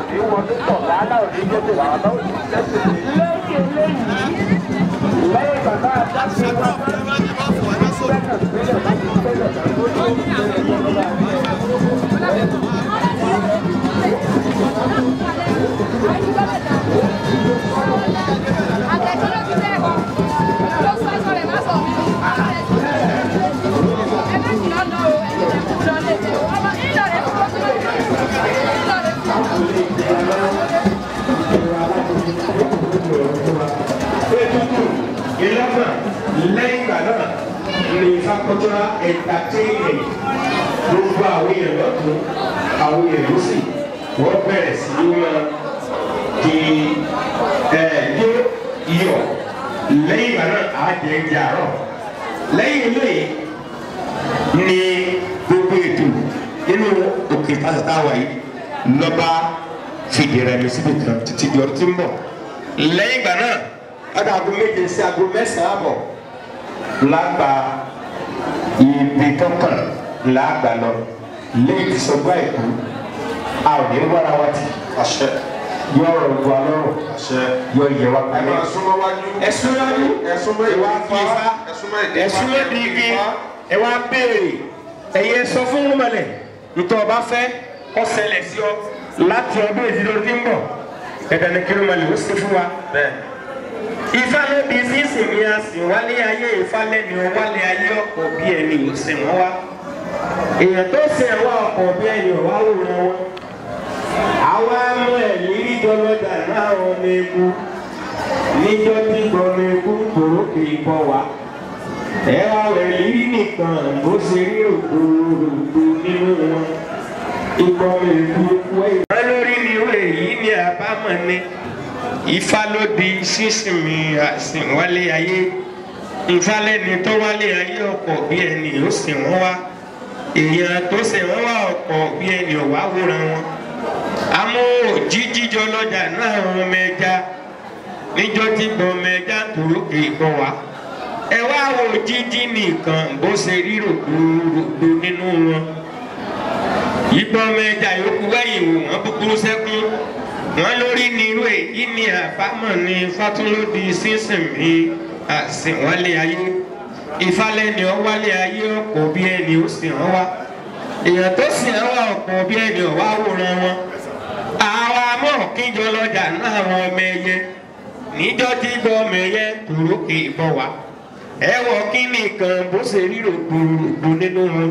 ní wọlé tọ̀ wàhálà ò ní jẹ́ tèmi wàhálà ò ní jẹ́ tèmi. Lẹ́yìn eléyìí lẹ́yìn bàbá àdáṣe wa lẹ́yìn ìgbà náà ní Ifá cultural entertainment gbogbo àwọn èèyàn lọ́tún àwọn èèyàn lọ́sì wọ́n bẹ̀rẹ̀ sí ní wọn di yó iyọ̀. Lẹ́yìn ìgbà náà á jẹ oúnjẹ àárọ̀. Lẹ́yìn eléyìí ní gbogbo ètò nínú òkè pásítà wà yìí lọ́ba fìdí rẹmi síbi kan títí di ọdún tí ń bọ̀. Lẹ́yìn ìgbà náà ọdún aago 7 sí aago 9:30 lágbà ibi tọkàn lágbà lọ lẹ́yìn tí sọgbà èkó a ò ní wára wa ti Àṣẹ. Yọ ọ̀rọ̀ bu alọrọ Àṣẹ. Yọ ìyẹ wa Ẹ kalẹ̀. máa súnmọ́ wájú. Ẹsùn wájú. Ẹsùn mọ́ Ẹ wá ìdí fi Ifá. Ifá. Ẹsùn mọ́ ìdí Ifá. Ẹsùn mọ́ ìdí igi. Ẹ wá béèrè ẹyẹ sọ fún rúmọlẹ̀ ntọ́ ọba fẹ́ kó ṣẹlẹ̀ sí ọ láti ọdún èyí lórí tí ń bọ̀ dandan ni kí rúmọlẹ̀ ó ṣe fún wa. Bẹ́ẹ̀. Ifá ló di sísìn mi a sì wálé ayé. Ifá lẹ́ni ọ wálé ayé ọkọ̀ bí ẹni ò sìn wọ́n wá. Èèyàn tó sìn wá ọkọ̀ bí ẹni ò wá wòran wọn. Àwa mú ẹ̀yìn ríjọ lọ́jà náà ọmọ eku níjọ́ tí gbọmọ eku tòró kì í bọ̀ wá. Ẹ wá wẹ̀ lírí nìkan bó ṣe rí òkúròkú nínú wọn. Ìgbọmọ eku wẹ̀. Wọ́n lórí ni ìwé yìí ni àbámọ̀ ni. Ifá ló di sísìn mi àsìn wálé ayé. Ifá lẹ́ni tó wálé ayé ọkọ̀ bí ẹni ó sìn wọ́n wá. Èèyàn tó sìn wọ́n wá ọkọ̀ bí ẹni ò wá wòran wọn. Àmọ́ jíjíjọ lọ́jà náà ọmọ ẹja níjọ́ tí gbọmọ ẹja tòró kì í bọ̀ wá. Ẹ wá wo jíjí nìkan bó ṣe rí rògbòrògbò nínú wọn. Ìgbọmọ ẹja yòókù wẹ̀yìn wò wọ́n búburú sẹ́kún. Wọ́n lórí ni irú èyí ni àbámọ̀ ni Fátúnlódì sísìn mi àsìn wálé ayé. Ifá lẹ́ni ọ wálé ayé ọkọ̀ bí ẹni ó sìn wọ́n wá. Èèyàn tó sìn wọ́n wá ọkọ̀ bí ẹni ò wá wòran wọn. Àwa mọ̀ kíjọ lọ́jà náà àwọn ọmọ ẹyẹ níjọ́ tí gbọ́ ọmọ ẹyẹ tòró kì í bọ̀ wá. Ẹ wọ kí nìkan bó ṣe rí rògbòrògbò nínú wọn.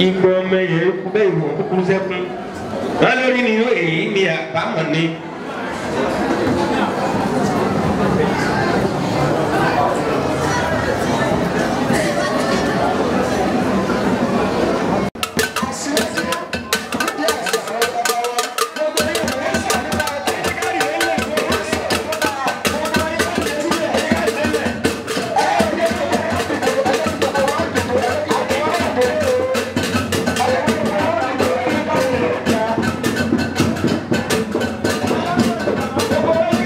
Igbó ọmọ ẹyẹ kú bẹ́ẹ̀ ìwọ̀n kúkúrú sẹ́kún. Wọ́n lórí ni èyí ni àbámọ̀ ni. Thank you.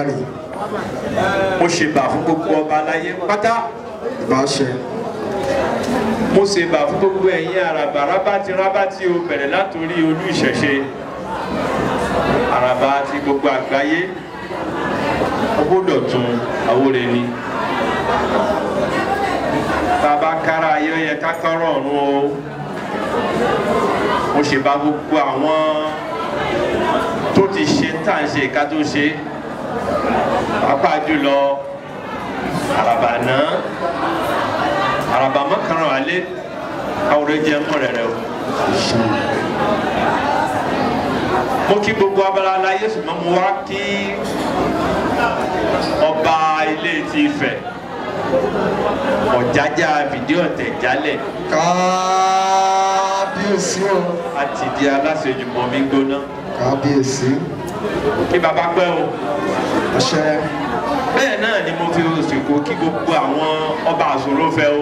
Elédùmarè. Mo ṣèbà fún gbogbo ọba aláyé pátá. Ìbá ṣe. Mo ṣèbà fún gbogbo ẹ̀yin àràbà rábàtì rábàtì o, bẹ̀rẹ̀ látòrí olú ìṣẹ̀ṣe àràbà ti gbogbo àgbáyé. Ó gbọ́dọ̀ tún àwòrán ni bàbá kára ayé ó yẹ ká kọ́rọ̀ ọ̀run o. Mo ṣèbà gbogbo àwọn tó ti ṣe tá à ń ṣe ká tó ṣe, pàápàá jùlọ àràbà náà, àràbà mọ́kànlá alẹ́ àwòrán jẹ́ mọ́ rẹ̀ rẹ̀ o. Mo kí gbogbo abala aláyé, ṣùgbọ́n mo wá kí ọba ilé ti Ifẹ̀, Ọ̀jájá fìdí ọ̀tẹ̀ jálẹ̀. Kábíyèsí o. Àti di aláṣejùmọ̀ mi gbóná. Kábíyèsí. Kí baba pẹ́ o. Àṣẹ. Bẹ́ẹ̀ náà ni mo fi òsìkò kí gbogbo àwọn ọba àsòrò fẹ́ o,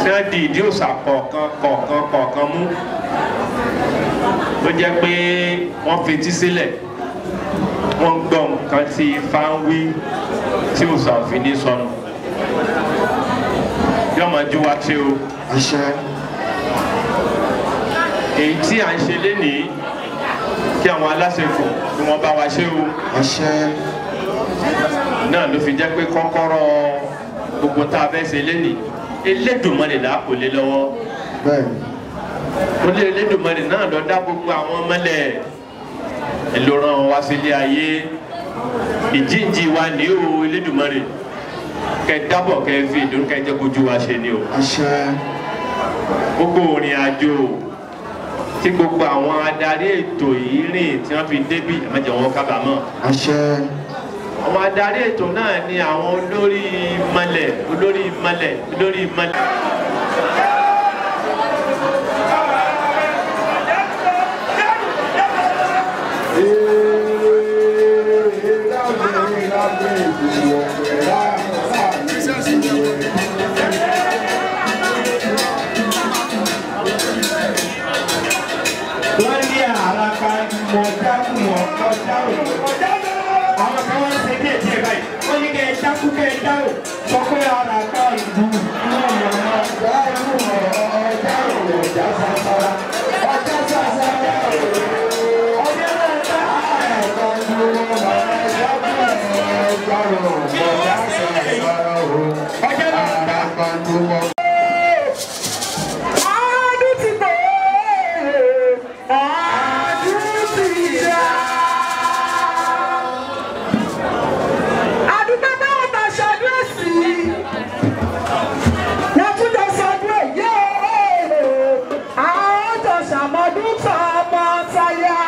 tí wọ́n di ìdí òòṣà kọ̀ọ̀kan kọ̀ọ̀kan kọ̀ọ̀kan mú, tó jẹ́ pé wọ́n fetí sílẹ̀, wọ́n gbọ́ nǹkan tí Ifá ń wí tí òòṣà òfin ní sọnù. Yóò máa jó wa ṣe o. Àṣẹ. Èyí tí à ń ṣe lénìí, kí àwọn aláṣẹ kù kí wọ́n bá wa ṣe o. Àṣẹ. Náà ló fi jẹ́ pé kọ́kọ́rọ́ gbogbo tá a fẹ́ ṣe lénìí, Elédùmarè là kò lé lọ́wọ́. Bẹ́ẹ̀ni. Olè Elédùmarè náà lọ dá gbogbo àwọn mọ́lẹ̀ ló rán wa sílé ayé. Ìjíǹji wa ní o, Elédùmarè, kẹ dábọ̀ kẹ fi ìdúró kẹ jẹ́ kójú wa ṣe ni o. Àṣẹ. Gbogbo òrìn àjò tí gbogbo àwọn adarí ètò yìí rìn tí wọ́n fi débí, ẹ má jẹ́ wọn kábàámọ̀. Àṣẹ. Àwọn adarí ètò náà ni àwọn olórí mọ́lẹ̀, olórí mọ́lẹ̀, olórí mọ́lẹ̀. Wọ́n ní àràkà mọ̀ dákú mọ̀ kọjá o. Àwọn kan wọ́n ń ṣe díẹ̀ díẹ̀ báyìí. Wọ́n ní kẹ́ ẹ dákú kẹ́ ẹ dá o. Sọ pé àràkà ìlú mọ̀ mọ̀ dákú mọ̀ ọjà o ọjà sàṣàrà. Ọjà sàṣàrà o. Ọjà náà dá àràkà ìlú mọ̀ dákú mọ̀ ọjà o ọjà sàṣàrà o. Ọjà náà dá. Àràbà ló mọ̀. Ọdún ti bọ̀, ọdún ti dá. Àdúgbò báwọn bá ṣọdún èsì, wọ́n tún jọ ṣọdún èyí o, àwọn jọ ṣàmọ́dún tọmọ taya.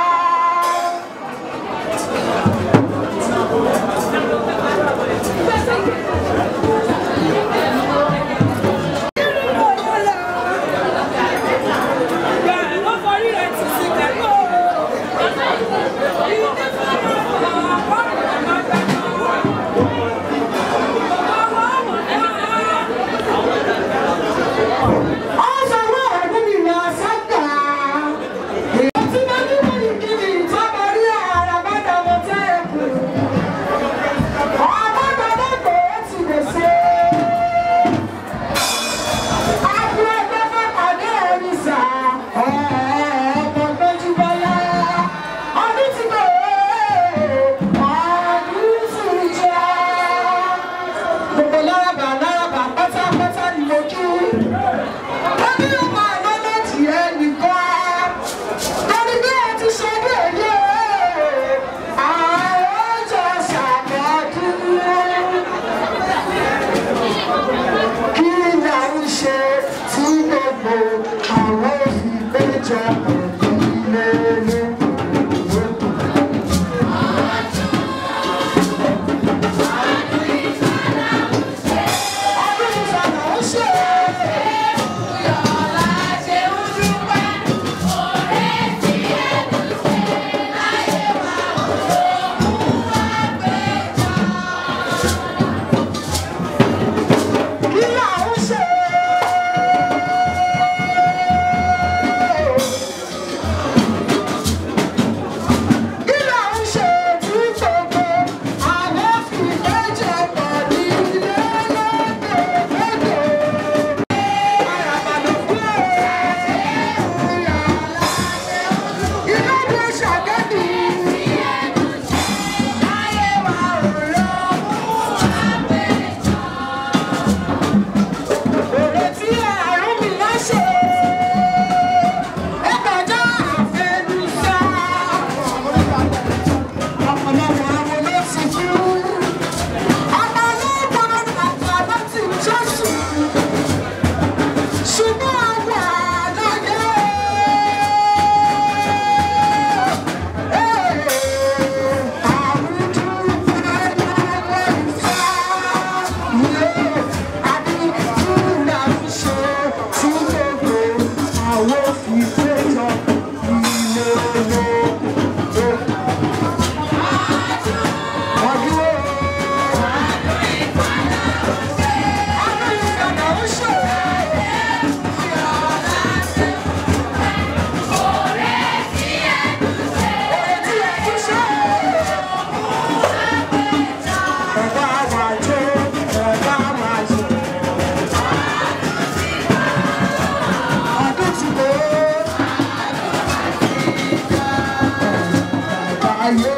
Ayé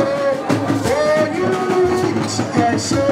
oyún ìṣẹ̀ṣe.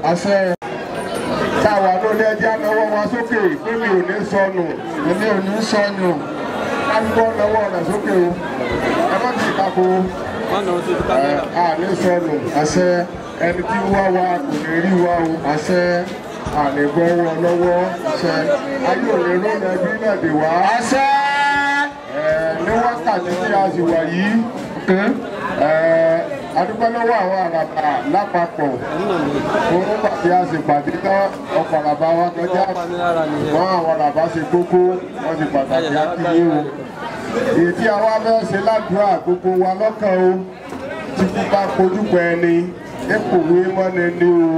Àṣẹ. Táwa ló lé ẹjẹ́ lọ́wọ́ wa sókè pé mi ò ní sọnù. Èmi ò ní sọnù. Ká ń gbọ́ lọ́wọ́ rẹ̀ sókè o. Ẹ má ti tako. A ní sọnù. Àṣẹ. Ẹni tí wá wa kò ní rí wa o. Àṣẹ. A lè gbọ́ wọ lọ́wọ́. Àṣẹ. Ayé ò lè rọ́ọ̀nà ẹbí náà dè wá. Àṣẹ. Ní wákàtí tí a sì wà yìí. Adúpẹ́ lọ́wọ́ àwọn àràbà lápapọ̀ fún pàtí a sì pàdé tán ọkọ̀ àràbà wa kọjá wọ́n àwọn àràbà ṣe kókó wọ́n sì pàtàkì akíyé o. Èyí tí a wá fẹ́ ṣe ládùúrà gbogbo wa lọ́kàn o tí kú bá kojú pẹ́ ẹni ipòwé mọ́ni ní o.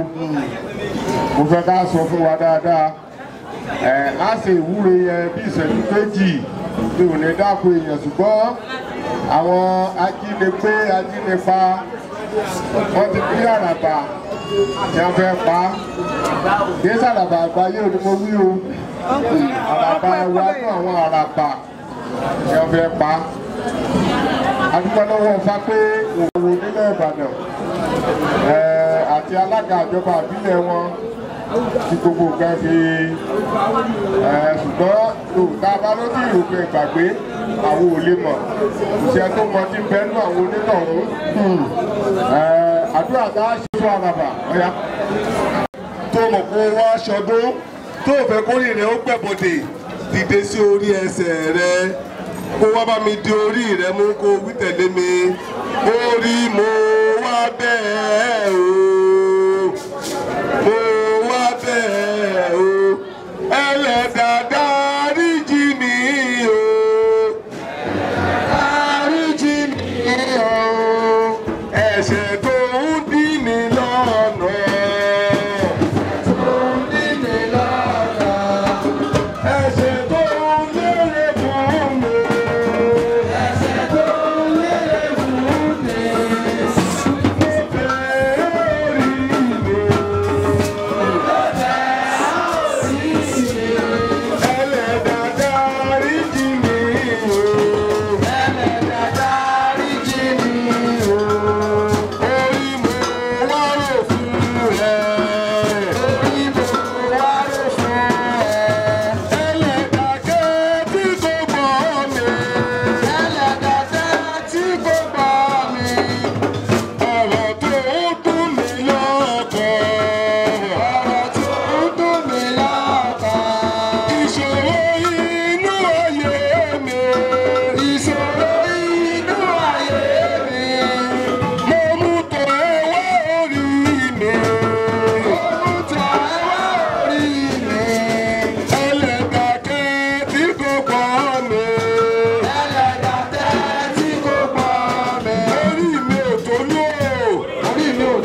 Mo fẹ́ ká sọ fún wa dáadáa ẹ̀ á ṣe ìwúre yẹn bí ìṣẹ́jú méjì mi ò ní dáko èèyàn ṣùgbọ́n àwọn ajínigbé ajínipa wọ́n ti bí àràbà tí wọ́n fẹ́ pa kì í sàràbà àgbáyé òní mo wí o àràbà wa ní àwọn àràbà tí wọ́n fẹ́ pa adúpẹ́ lọ́wọ́ Ifá pé òwò nílẹ̀ Ìbàdàn àti alága ìjọba àbílẹ̀ wọn tí gbogbo nǹkan fi ṣùgbọ́n tá a bá ló ti rò pé ìgbàgbé àwọn ò lè mọ̀ ìṣẹ́ tó mọ tí ń bẹ nú àwọn onítọ̀hún àdúrà tá a ṣe fún àràbà ọ̀yà. Tó mọ̀ kó wá ṣọdún tó fẹ́ kórìí rẹ̀ ó gbẹ̀bọ̀dẹ̀ dìde sí orí ẹsẹ̀ rẹ kó wá bá mi di orí rẹ mú kó wí tẹ̀lé mi orí mo wá bẹ́ẹ̀.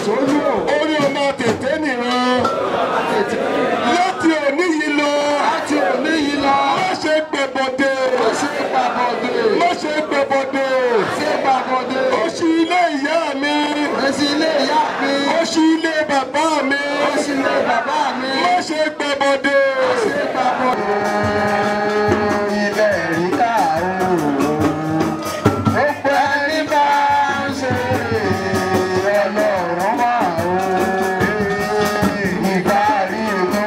Orí ọmọ tètè nìran. Láti òní yìí lọ. Láti òní yìí lọ. Má ṣe gbẹ̀bọ̀dé. Má ṣe gbàbọ̀dé. Má ṣe gbẹ̀bọ̀dé. Ṣe gbàbọ̀dé. Ó ṣí ilé ìyá mi. Ó ṣí ilé ìyá mi. Ó ṣí ilé bàbá mi. Ó ṣí ilé bàbá mi. Má ṣe gbẹ̀bọ̀dé. Má ṣe gbàbọ̀dé. Ilẹ̀ ríkà o. Gbogbo ẹni bá ń ṣe Ọlọ́run máa o. Ìgbà rí inú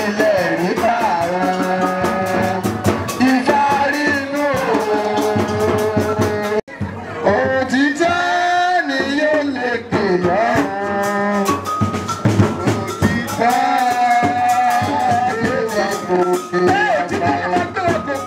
ilẹ̀ ríkà o. Ìgbà rí inú òtítọ́ ni yóò lékè lọ́rùn. Òtítọ́ ni yóò lékè lọ́rùn.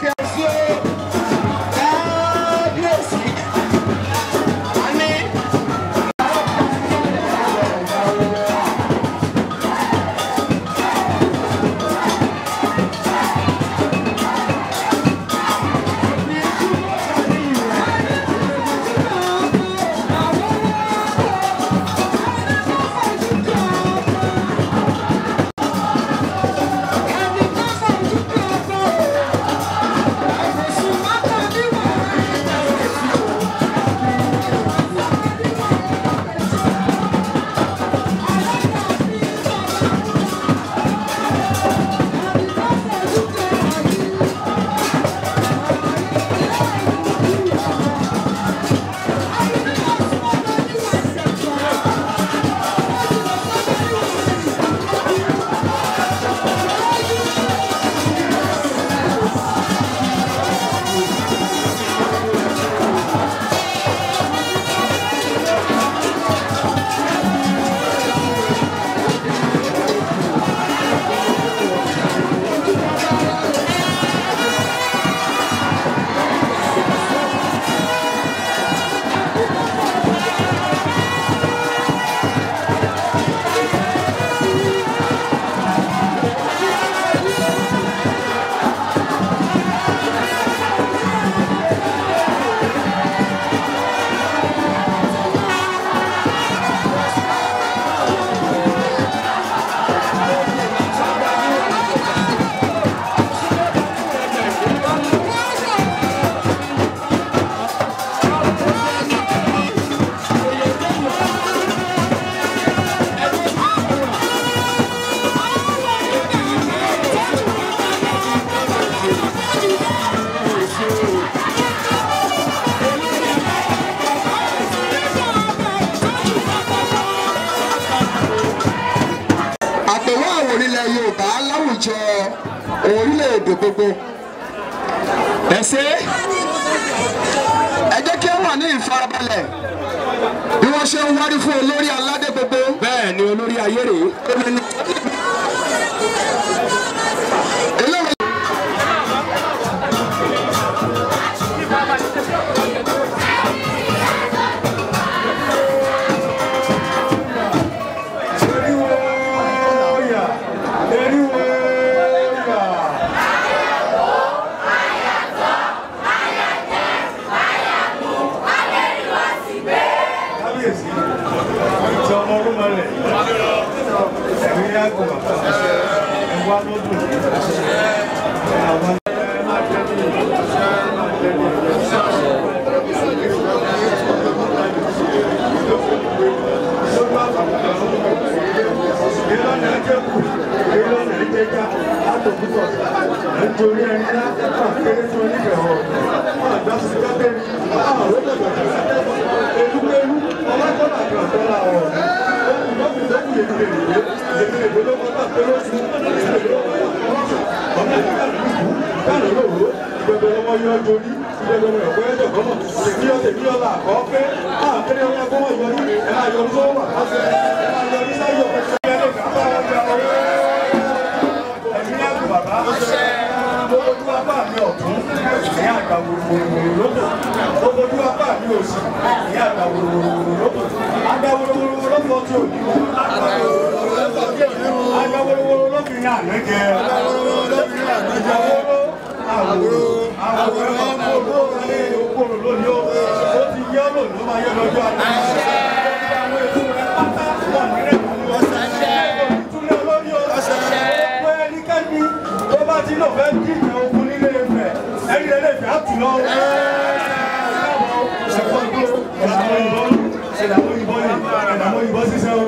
Àpèwọ́ àwọn ilẹ̀ Yorùbá láwùjọ orílẹ̀-èdè gbogbo. Ẹ ṣé, ẹ jẹ́ kí ó wà ní ìfarabalẹ̀ bí wọ́n ṣe ń wárí fún olórí aládé gbogbo. Bẹ́ẹ̀ ni olórí ayé rèé. Eléyìí. Kábíyèsí tí ọmọ ọdún mọ́lẹ̀ ẹ̀mí yàgò ẹ̀wá lọ́dún àwọn nítorí ẹni lápá kéré tó nífẹ̀ẹ́ ọ̀ àgbà sí kábẹ́rì àwọn olóògbé elúgbélú ọlọ́kọ̀ọ́lá kan tọ́lá ọ̀ Àwòrán ọmọ olóòrùn lónìí ó ti yẹ́ lónìí ó máa yẹ́ lọ́jọ́ àná. Ẹ̀dàmọ́ ìbọn ṣiṣẹ́ o.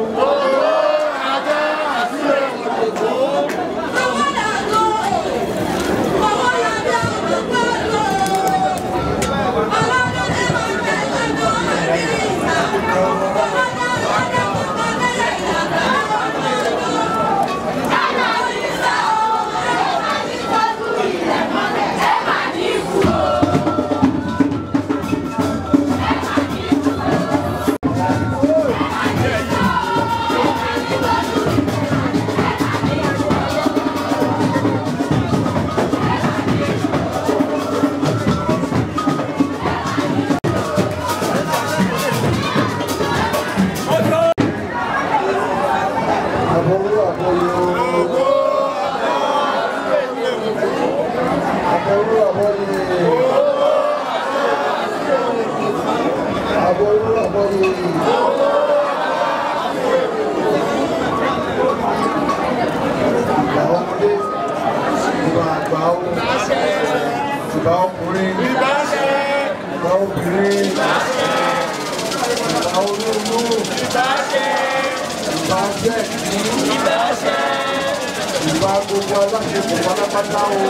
Ìbá ọkùnrin, ìbá obìnrin, ìbá olóòlù, ìbá jẹ́ẹ̀kì, ìbá gbogbo aláṣepọ̀ pátápátá o,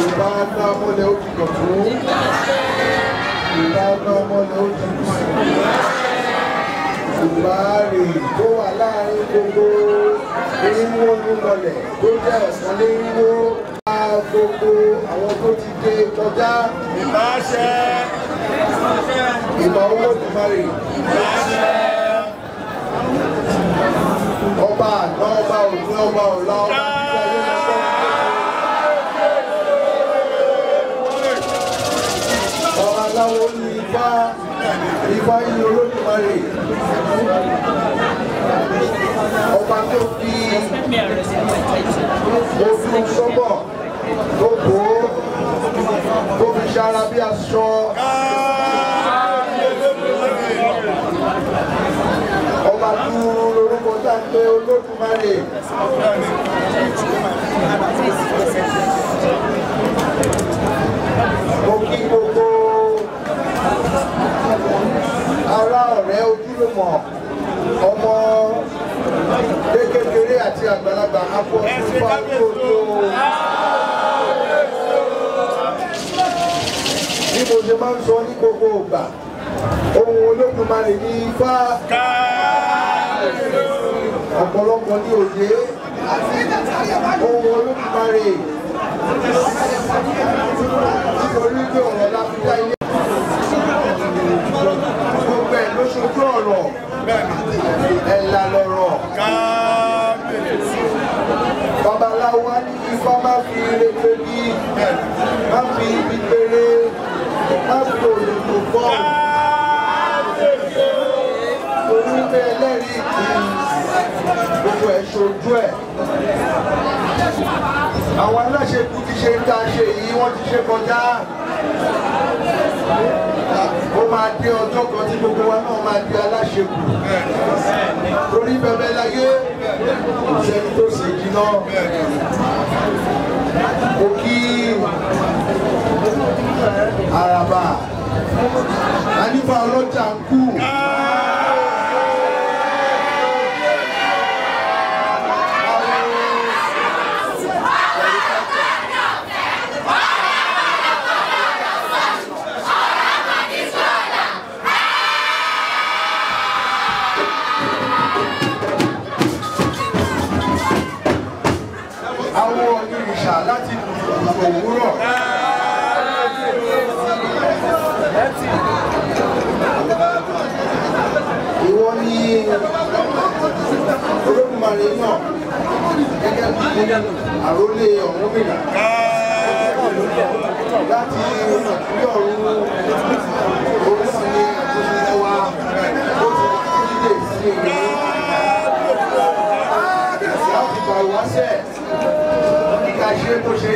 ìbá ọmọ ọmọlẹ̀ ó ti dọ̀tún, ìbá ọmọ ọmọlẹ̀ ó ti kùsùn, ìbá rè tó wà láàrin gbogbo irinwó olúmọlẹ̀ tó jẹ́ ọ̀sán lérinwó gbogbo àwọn tó ti dé kọjá. Ìbáṣẹ. Ìbà Olódùmarè. Ìbáṣẹ. Ọba àná, ọba òní, ọba ọ̀la, ọba títí ayé lọ́sọ̀. Ọba aláwo ní ifá, ifá yìí Olódùmarè. Ọba tó fi ojú sọ́bọ̀ tó kó tó fi ṣara bí aṣọ. Ọba dúró lórúkọ tá a pé Olódùmarè. Mo kí gbogbo ará ọ̀rẹ́ ojúlùmọ̀ ọmọ kékeré àti àgbàlagbà afọ ìfọ òdo. Bí mo ṣe máa ń sọ ní gbogbo ìgbà, ohun Olódùmarè ní ifá. Ọ̀pọ̀lọpọ̀ ní òye ohun Olódùmarè nítorí pé ọ̀rọ̀ la fi dá ilé. Gbogbo ẹ̀ ló ṣojú ọ̀rọ̀, ẹ̀là lọ̀rọ̀. Babaláwo á ní ifá má fi ire pé bí, má fi ibi péré, má fi òdòdó bọ́. Torí pé ẹlẹ́rìí ìpín gbogbo ẹ̀ ṣojú ẹ̀. Àwọn aláṣekú ti ṣe ń tá a ṣe yìí, wọ́n ti ṣe kọjá. Ó máa dé ọjọ́ kan tí gbogbo wa náà máa di aláṣekù. Torí bẹ̀bẹ̀ láyé, kò sẹ́ni tó ṣe jiná. Mo kí Àràbà, Anífà ọlọ́jà ń kú. Àwọn onírìṣà láti òwúrọ̀. Ìwọ ni Olódùmarè náà gẹ́gẹ́ bí àrólé Ọ̀rúnmìlà láti rí ọ̀run orísun ní ẹ̀kúnṣẹ́ wa ó ti dídè sí ìlú láti gbà wáṣẹ̀ kí ká ṣe bó ṣe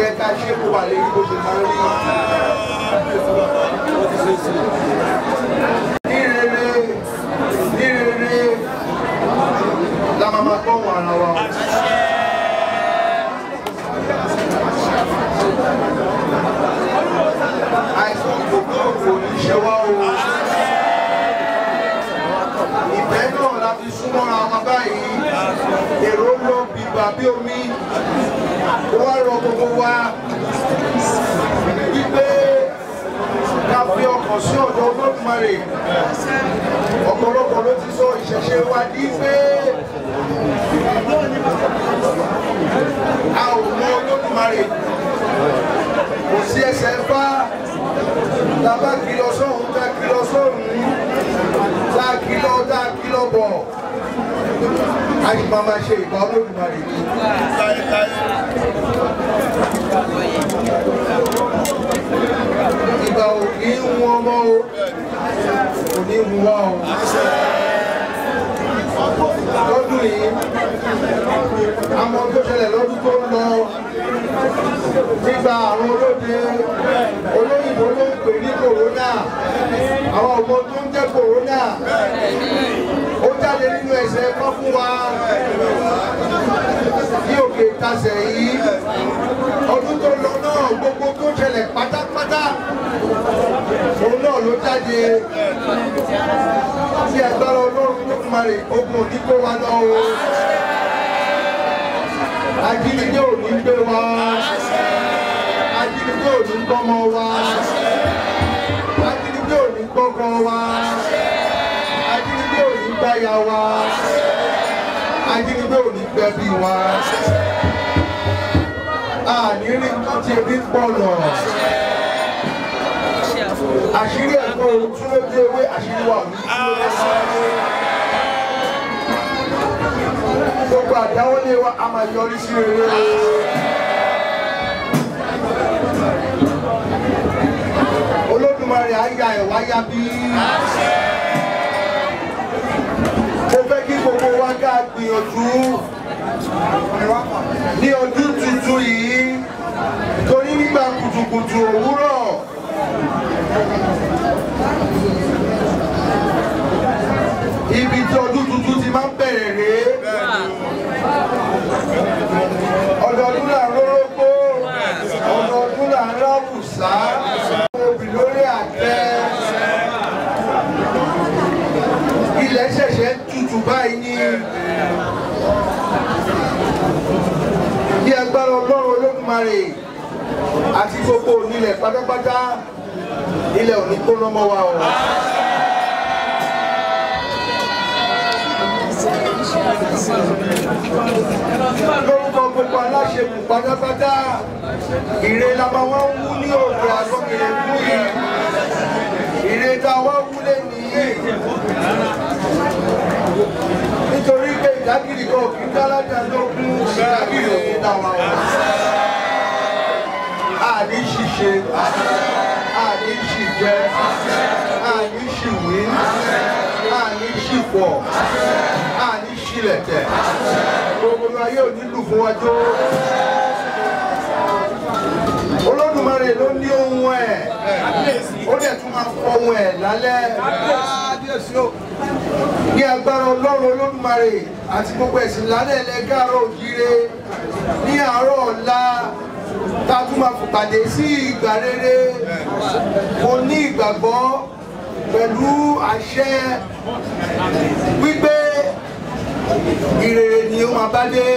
yẹ ká ṣe kó wà lè rí bó ṣe máa rí. Ní rere ní rere la máa máa gbọ́hùn ara wa. Àìsàn gbogbo kò ní ṣe wá o. àgbà bí omi. Ó wá rọ gbogbo wa wípé ká fi ọkàn sí ọ̀dọ̀ Olódùmarè. Ọ̀pọ̀lọpọ̀ ló ti sọ ìṣẹ̀ṣe wa di pé a ò mọ Olódùmarè. Kò sí ẹsẹ̀ bá tá a bá kìlọ̀ sọ́hún tá a kìlọ̀ sọ́hún tá a kìlọ̀ tá a kìlọ̀ bọ̀. A yìí máa máa ṣe ìbá Olódùmarè ni. Ìgbà ò kì í hun ọmọ o, kò ní hun wá o. Lọ́dún yìí, àmọ́ tó ṣẹlẹ̀ lọ́dún tó ń lọ nígbà àrùn olóde olóyìnbó ló ń pè ní kòrónà. Àwọn ọmọ tó ń jẹ́ kòrónà ó jáde nínú ẹsẹ̀ ẹ̀kọ́ fún wa ní òkè ìtasẹ̀ yìí. Ọdún tó lọ náà gbogbo tó ṣẹlẹ̀ pátápátá òun náà ló jáde. Tí agbára Ọlọ́run Olódùmarè, ogun ò ní kó wa lọ o. Ajínigbé ò ní gbé wa. Ajínigbé ò ní gbọ́mọ wa. Ajínigbé ò ní gbọ́kọ wa. Ajínigbé ò ní gbáya wa. Ajínigbé ò ní gbẹ̀bí wa. Àní rí nǹkan tí ebi ń pọ̀ lọ. Àṣírí ẹ̀kọ́ ohun tún lójú ewé, àṣírí wa ò ní tún lójú ewé. Gbogbo àdáwọ́lé wa a máa yọrí sí rere. Olódùmarè á ya ẹ̀wá yá bí. Mo fẹ́ kí gbogbo wa ká gbìyànjú ní ọdún tuntun yìí, torí nígbà kùtùkùtù òwúrọ̀ ibi tí ọdún tuntun ti máa ń bẹ̀rẹ̀ rèé. Ọdọọdún là ń rórógbó, ọdọọdún là ń ráwùsá, obì lórí àtẹ. Ilẹ̀ ṣẹ̀ṣẹ̀ ń tutù báyìí ní. Ní agbára Ọlọ́run Olódùmarè àti gbogbo onílẹ̀ pátápátá, ilẹ̀ ò ní gbóná mọ́ wa o. Lórúkọ gbogbo aláṣepù pátápátá, ire la máa wá ń wú ní òkè àgọ́kẹ̀rẹ̀ fún yìí. Ire tá a wá wúlé nìyí. Nítorí pé ìdágìrì kan kì í dálájà lógún, ìdágìrì ò ní dá wa o. Àní ṣìṣe, àní ṣìjẹ, àní ṣìwí, àní ṣìfọ̀, àní ṣìlẹ̀tẹ̀. Gbogbo ayé ò ní lù fún wa jó. Olódùmarè ló ní ohun ẹ̀, ó dẹ̀ tún máa fọ ohun ẹ̀ lálẹ́. Ní agbára Ọlọ́run Olódùmarè àti gbogbo ẹ̀sìn lálẹ́ ẹlẹ́gàárọ̀ òjíire ní àárọ̀ ọ̀la tá a tún máa fòpàdé sí ìgbà rere. Mo ní ìgbàgbọ́ pẹ̀lú àṣẹ wípé ìrere ni ó máa bá dé,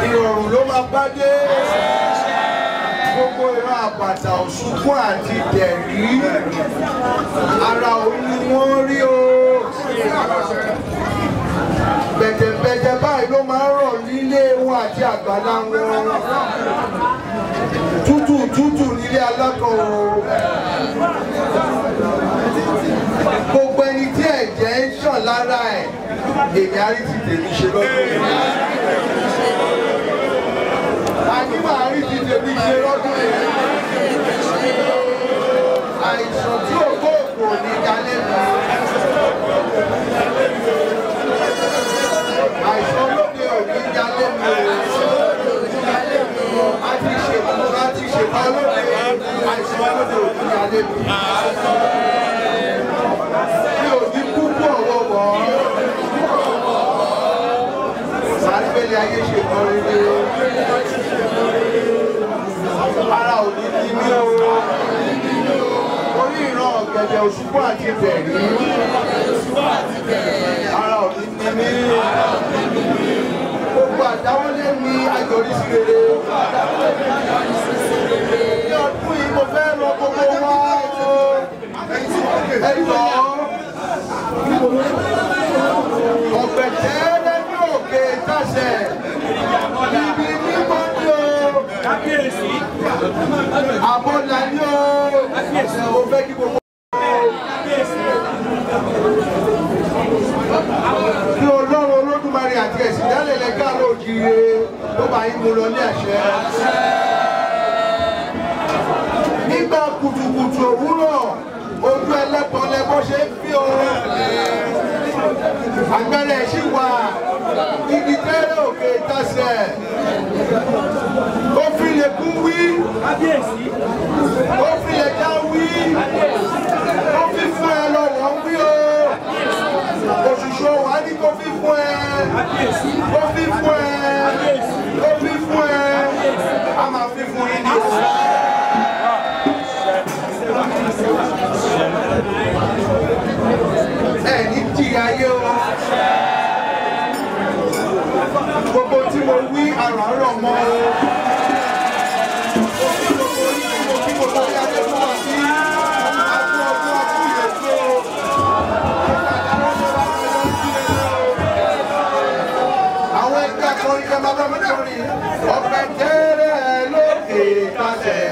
ìrọ̀rùn ló máa bá dé. Gbogbo ìran àbàtà òṣùkún àti dẹ̀rí ara òun ni wọ́n rí o. Bẹ̀tẹ̀bẹ̀tẹ̀ báyìí ló máa ń rọ̀ nílé wọn àti àgbàlá wọn. Tútù tútù nílé alákọ̀ o. Gbogbo ẹni tí ẹ̀jẹ̀ ń ṣàn lára ẹ̀, èmi á rí ti tèmi ṣe lọ́dún yìí. Àní màá rí ti tèmi ṣe lọ́dún yìí. Àìsàn tí ò gbóògùn ò ní dalẹ́ mi. Àìsàn lóde ò ní dalẹ́ mi o. A ti ṣètò a ti ṣètò lóde, àìsàn lóde ò ní dalẹ́ mi. Mi ò ní kúkú ọ̀wọ́wọ́. Màá gbélé ayé ṣe kan rere. Ara ò ní ní mí o. Orí ìran ọ̀gẹ̀dẹ̀ òṣùpá àti bẹ̀rí. Ara ò ní ní ní mí. Gbogbo àdáwọ́lé mi àyọrísí rere. Ní ọdún yìí mo fẹ́ rọ gbogbo wa o. Ẹ jọ̀ọ́. Ọ̀gbẹ̀tẹ̀ lẹ́nu òkè tàṣẹ. Ibi mímọ́ ni o. Àbọ̀là ni o. Mo fẹ́ kí gbogbo. Ní Ọlọ́run Olódùmarè àti ẹ̀sìn dálẹ̀ lẹ́gàrọ̀ òjìire ló bá yín mú lọ ní àṣẹ. Nígbà kùtùkùtù òwúrọ̀ ojú ẹlẹ́bọ lẹ́bọ ṣe ń fi o. Àgbẹ̀rẹ̀ sì wà igi tẹ́rẹ̀ òkè tasẹ̀. Ó fi lè kú wí. Ó fi lè já wí. Ó fi fún ẹ lọ́wọ́ ń wí o. Òṣìṣẹ́ wà ní kó fi fún ẹ. Kó fi fún ẹ. Kó fi fún ẹ. A máa fi fún yín ní oṣù. Ẹ ní jìyà ayé o. Gbogbo tí mo wí àràárọ̀ mọ́ o. Mo kí gbogbo yín adé fún wa sí. Akú ọdún akú ìyẹ̀kú o. Àwọn ẹgbẹ́ akọrin jẹ́ bàbá mi kọrin. Ọ̀pẹ tẹ́rẹ̀ lókè tasẹ̀.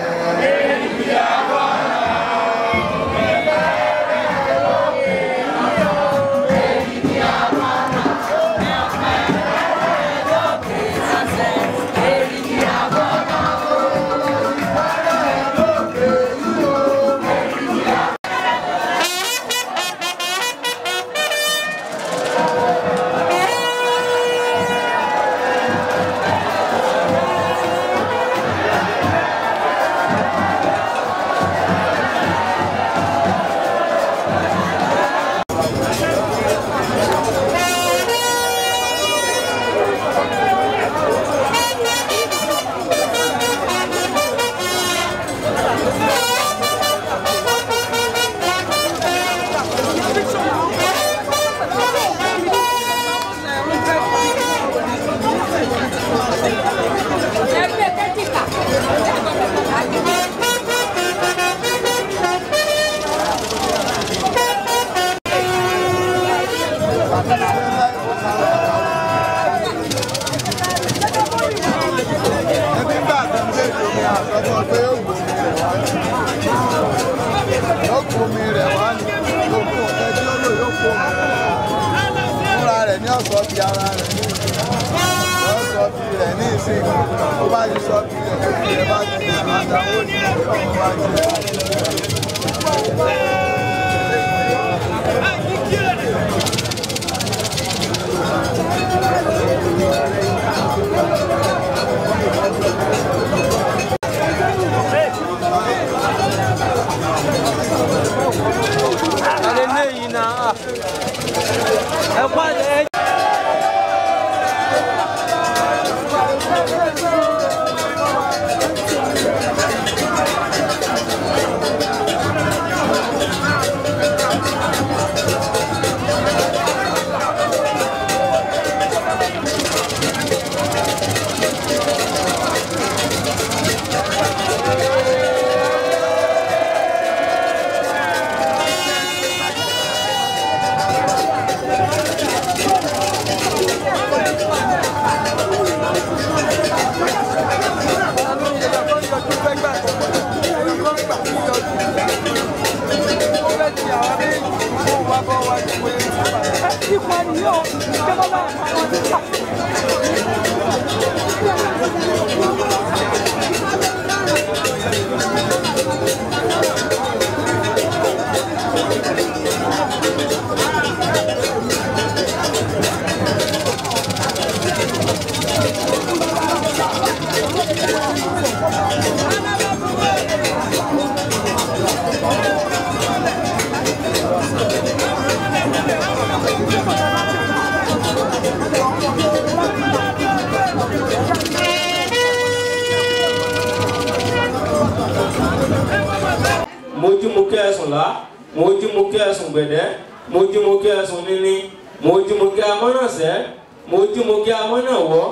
Mojú mo kí ẹsùn lá, mojú mo kí ẹsùn gbẹ̀dẹ́, mojú mo kí ẹsùn níní. Mo jí mo kí amọ́nà sẹ́, mo jí mo kí amọ́nà wọ́,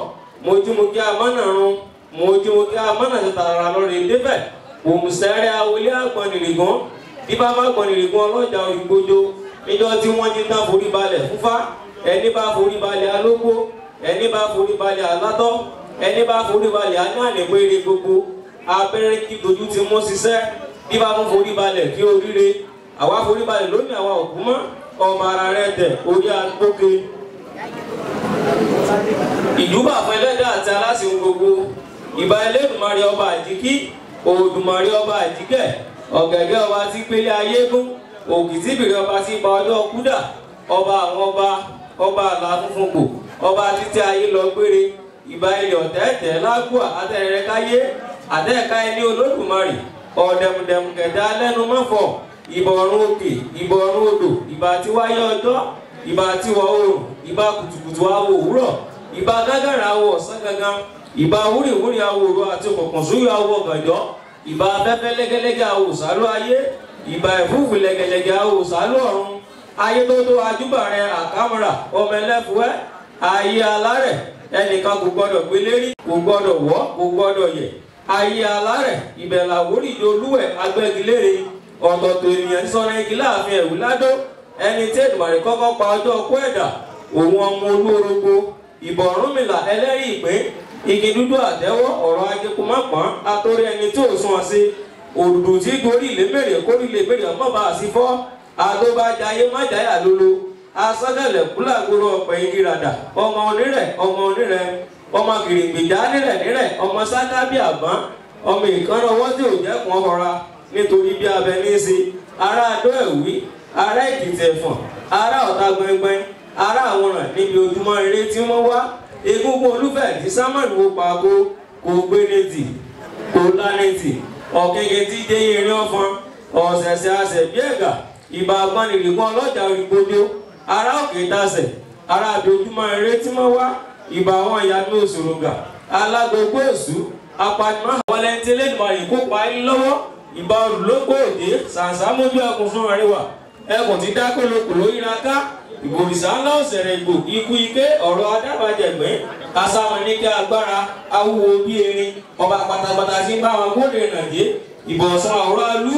mo jí mo kí amọ́nà run, mo jí mo kí amọ́nà ṣe tààrà lọ́rẹ̀ débẹ̀. Òmùsẹ̀rẹ̀ awolé àgbọ̀nìrìgún bí bá bá gbọ̀nìrìgún ọlọ́jà òrìgbòjò níjọ́ tí wọ́n jí tán forí balẹ̀ fúnfá. Ẹni bá forí balẹ̀ alógbó, ẹni bá forí balẹ̀ alátọ́, ẹni bá forí balẹ̀ anáàlẹ́gbére gbogbo. Abẹ́rẹ́ kí dojú ti mú ṣiṣẹ́ bí bá mú forí balẹ̀ kí oríire. Àwa forí balẹ̀ lónìí àwa òkú mọ́ ọmọ ara rẹ̀ tẹ̀ orí agbóke. Ìjúbà fún ẹlẹ́dàá àti aláṣẹ gbogbo. Ìbà Ẹlẹ́dùmarè ọba àjíkí, Òdùmarè ọba àjíkẹ́, ọ̀gẹ̀gẹ̀ ọba tí pélé ayé gún, òkìtìbìrì ọba tí pa ọjọ́ kúdà, ọba àwọn ọba, ọba àlà funfun kò, ọba títí ayé lọ gbére. Ìbà ilẹ̀ ọ̀tẹ̀ẹ̀tẹ̀ lágùà àtẹ̀rẹ̀ káyé, àtẹ̀ẹ̀ká ẹni Olódùmarè, ọ̀dẹ̀mùdẹ̀mù kẹ̀dá lẹ́nu mọ́fọ̀. Ìbà ọ̀run òkè, ìbà ọ̀run odò, ìbà tí wáyé ọjọ́, ìbà tí wọ̀ oòrùn, ìbà kùtùkùtù awo òwúrọ̀, ìbà gágàrà awo ọ̀sán gangan, ìbà wúrìwúrì awo òru àti òkùnkùn súyọ awo ọ̀gànjọ́, ìbà afẹ́fẹ́ lẹ́gẹ́lẹ́gẹ́ awo òsálú ayé, ìbà ẹ̀fúùfù lẹ́gẹ́lẹ́gẹ́ awo òsálú ọ̀run. Ayé tó tó ajúbà rẹ àkàmúrà ọmọ ẹlẹ́fúẹ́, ayé alárẹ̀ ẹnìkan kò gbọdọ̀ gbélérí, kò gbọdọ̀ wọ́, kò gbọdọ̀ yẹ̀. Ayé alárẹ̀ ìbẹ̀là wórìjọ olúwẹ̀ agbẹ́gilére. Ọ̀tọ̀ọ̀tọ̀ ènìyàn sọ̀rọ̀ igi láàfin ẹ̀wù ládó. Ẹni tí Èdùmàrè kọ́kọ́ pa ọjọ́ ọkọ ẹ̀dà òun ọmọ olú orogbo. Ìbà Ọ̀rúnmìlà ẹlẹ́rìí ìpín, igi dúdú àtẹ́wọ́ ọ̀rọ̀ ajẹkùnmọ́pọ́n atórí ẹni tí ò sún ọ sí. Òdùdù tí gorí ilé mèrè kórí ilé mèrè ọmọ bá a sí fọ́. Àtọ́bàjáyé májáyà lolo. Asọ́gẹ̀lẹ̀ kúlàgbóró ọ̀pẹ̀ igi ràdà. Ọmọ onírẹ̀ ọmọ onírẹ̀, ọmọ kìrìgbìjà nírẹ̀ nírẹ̀, ọmọ sákábí àbọ̀n, ọmọ ìkànnà ọwọ́ tí ò jẹ́kùn ọ̀họ́ra nítorí bí abẹ ní í ṣe. Ará Adó Ẹ̀wí, ará Èkìtì Ẹ̀fọ̀n, ará Ọ̀tà gbẹngbẹng, ará Àwòrán níbi ojúmọ́ eré tí wọ́n wá. Egungun olúfẹ̀ tí Samuel wo pàgó kò gbé létí, kò lánìtì, ọ̀kẹ́kẹ́ tí dé irin ọ̀fọn, ọ̀sẹ̀sẹ̀ àṣẹ bí ẹ̀gà. Ìbà àgbọnnìrìgún ọlọ́jà òrìgbòjò, ará Òkè Ìtasẹ̀, ará àbí ojúmọ́ eré tí wọ́n wá. Ìbà àwọn ìyá mi òṣòròǹgà, alágbogbo èṣù, apanimọ̀ àwọn ẹni tí Elédùmarè kópa ẹ̀ lọ́wọ́. Ìbà olùlógbò òde, sàǹsàmójú ẹkùn fún àríwá, ẹkùn ti dákòlòkòlò yíra ká. Ìbòrìṣà ńlá ọ̀sẹ̀rẹ̀ ìgbò, ikú ike ọ̀rọ̀ adábàjẹ̀gbẹ́, asáwọn ní kí agbára awúwo bí erin, ọba pátápátá tí ń bá wọn kóde nàdé. Ìbọ̀sán ọ̀rọ̀ alú,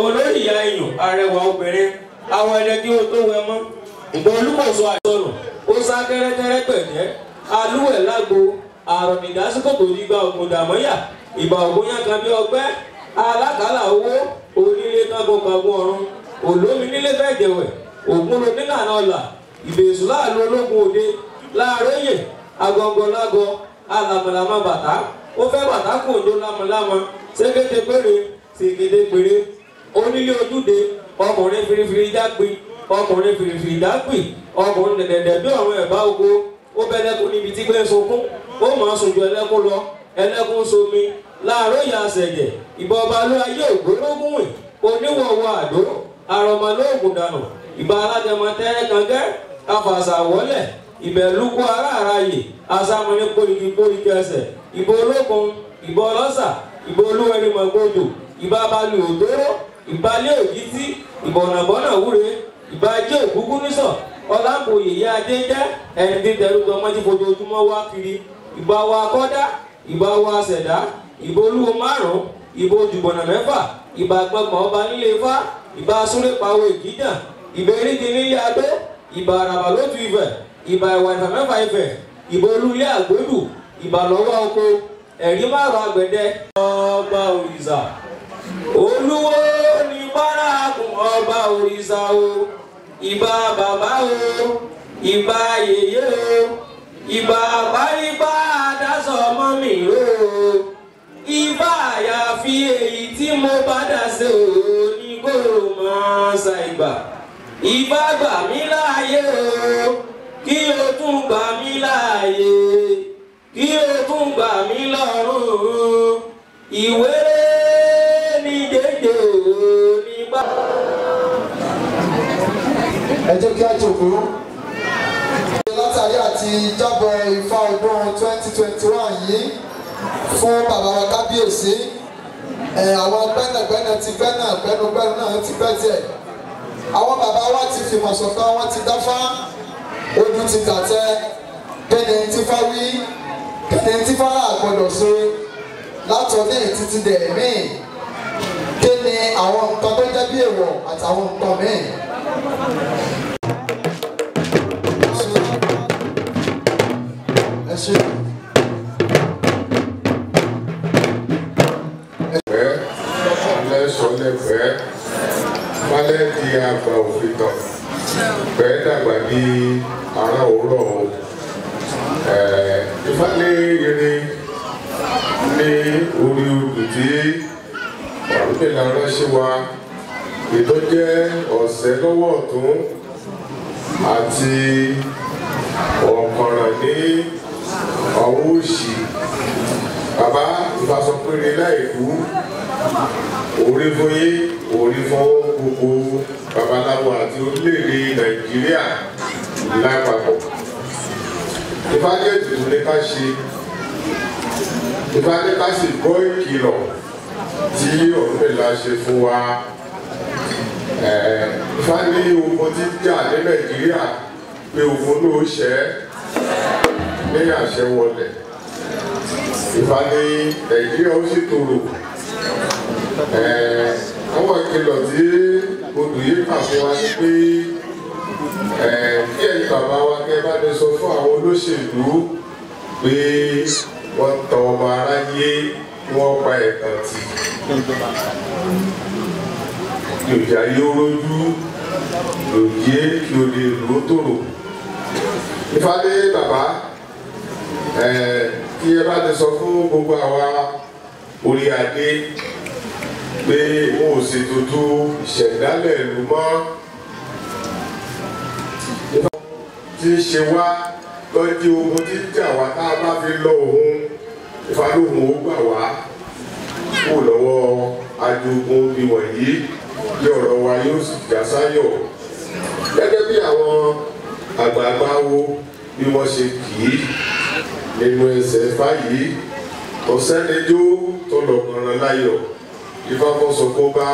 olórí ìyá iyùn, arẹwà obìnrin, awọ ẹdẹ kí o tó wẹ mọ́. Ìbò olúkòso àìsọnù, ó sá kẹ́rẹ́kẹ́rẹ́ pẹ̀lẹ́, alúwẹ̀ lágbo, àrùn ìdásíkòtò nígbà ògùndàmọ́yà. Ìbà ògùnyà kan bí ọgbẹ́, alákàlà owó, onílé kágunkágun ọ̀run, olómi nílé fẹ́ jẹ̀wẹ̀, ògùn ló nílànà ọ̀là, ìbèsù láàlú ológun òde, láàróyè, agọngọlágọ, alàmọ̀làmọ̀ bàtà, ó fẹ́ bàtà kò ló lámọ̀lámọ̀, sékété péré, sèkété péré, onílé ojúde, ọkùnrin firifiri jágbe, ọkùnrin firifiri jágbe, ọkùnrin dẹ̀dẹ̀dẹ̀ bí ọ̀run ẹ̀bá ogo, ó bẹ́lẹ́kún níbi tí gbé ń sunkún, ó máa sùn ju ẹlẹ́kún lọ, ẹlẹ́kún somi, láàróyè àṣẹ̀jẹ̀. Ìbà ọba ló ayé ògbólógún wìn, oníwọ̀wọ̀ àdó, àrọ̀mọlóògùn dànù. Ìbà alágẹmọ tẹ́rẹ́ kangẹ́, afàṣà wọlẹ̀, ìbẹ̀lúkú ará àráyè, asámúní pólíkì pólíkì ẹsẹ̀. Ìbà olókun, ìbà ọlọ́sà, ìbà olúwẹ̀rìmọ̀gbòdò, ìbà balù òtóró, ìbà ilé òjìtí, ìbà ọ̀nàbọ́nà wúre, ìbà ajé ògúngún nísọ̀, ọlápòyè yá ajé jẹ́, ẹni tí tẹrú tọmọ tí fojoojúmọ́ wá kiri. Ìbà wa kọ́dá, ìbà wa ṣẹ̀dá, ìbà olúwo márùn-ún, ìbà ojúbọ̀nà mẹ́fà, ìbà gbọ̀ngbọ̀n ọba nílé ifá, ìbà súrépawó ìkíjà, ìbà eréje nílé adó, ìbà àràbà lótú Ifẹ̀, ìbà ìwà ìfà mẹ́fà Ifẹ̀, ìbà olúlé àgbódù, ìbà lọ́wọ́ oko, ẹ̀rí márùn àgbẹ̀dẹ. Ọba òrìṣà olúwo ní bárakùn ọba òrìṣà o, ìbà bàbá o, ìbà yèyé o, ìbà àbáríbá adásọ mọ́mì o, ìbà àyàfi èyí tí mo bá dà sí o ní kó máa ṣàìgbà. Ìbà gbà mí láàyè o, kí o tún gbà mí láàyè, kí o tún gbà mí lọ́rùn. Ìwéré ní dédé o nígbà. Ẹ jẹ́ kí á jókòó. Látàrí àti jábọ̀ Ifá ọdún 2021 yìí fún bàbá wa kábíyèsí, àwọn gbẹ́nàgbẹ́nà ti gbẹ́nà, gbẹ́nugbẹ́nu náà ti gbẹ́ tiẹ̀. Àwọn bàbá wa ti fìmọ̀ ṣọ̀kan, wọ́n ti dáfá. Ojú ti tàtẹ́ kẹ́ni tí fá wí kẹ́ni tí fárá gbọ́dọ̀ ṣe látọ̀dé títí dẹ̀ míì kí ni àwọn nǹkan tó jẹ́ bí èèwọ̀ àtàwọn nǹkan míì. Ẹ ṣé. Lẹ́sọ̀ lẹ́fẹ̀ẹ́ falẹ́ di àgbà òfin tán pẹ́ dàgbà ní ara òwúrọ̀ o. Ìfálẹ́ ire ní orí odò tí Ọ̀rúnmìlà ránṣẹ́ wa ètò jẹ́ ọ̀sẹ̀ lọ́wọ́ ọ̀tún àti ọ̀kànràn ní ọwọ́ òsì. Bàbá ìfàsọpéré láìkú orí fún yín, orí fún gbogbo babaláwo àti orílẹ̀-èdè Nàìjíríà lápapọ̀. Ìfájẹ́ ètùtù ní ká ṣe, ìfájẹ́ ká sì gbọ́ ìkìlọ̀ tí Ọ̀rúnmìlà ṣe fún wa. Ifá ní ogun tí ń jà ní Nàìjíríà pé ogun ló ṣẹ́ ní àṣẹ wọlẹ̀. Ifá ní Nàìjíríà ó sì tòrò. Àwọn ìkìlọ̀ tí odù yìí kà fún wa ni pé kí ẹ̀yin bàbá wa kẹ́ bá lè sọ fún àwọn olóṣèlú pé wọ́n tan ọmọ aráyé wọ́n pa ẹ̀tàn tì. Lòdì ayé rójú, lòdì kí o lè lò ó tòrò. Ifá ní bàbá kí ẹ bá lè sọ fún gbogbo àwa orí adé pé wọn ò ṣètùtù ìṣẹ̀dálẹ̀ ìlú mọ́. Ifá tí ń ṣe wá lọ́jọ́ ogun tí ń jà wá tá a bá fi lọ òun, Ifá lóhùn ó gbà wá kó lọ́wọ́ ajogun bí wọ̀nyí bí ọ̀rọ̀ wa yóò sì já sáyọ̀. Gẹ́gẹ́ bí àwọn àgbààgbà wo bí wọ́n ṣe kì í nínú ẹsẹ̀ Ifá yìí, tọ̀sẹ́nijó tó lọ́kànràn láyọ̀. Ifá fọ́sọ kó bá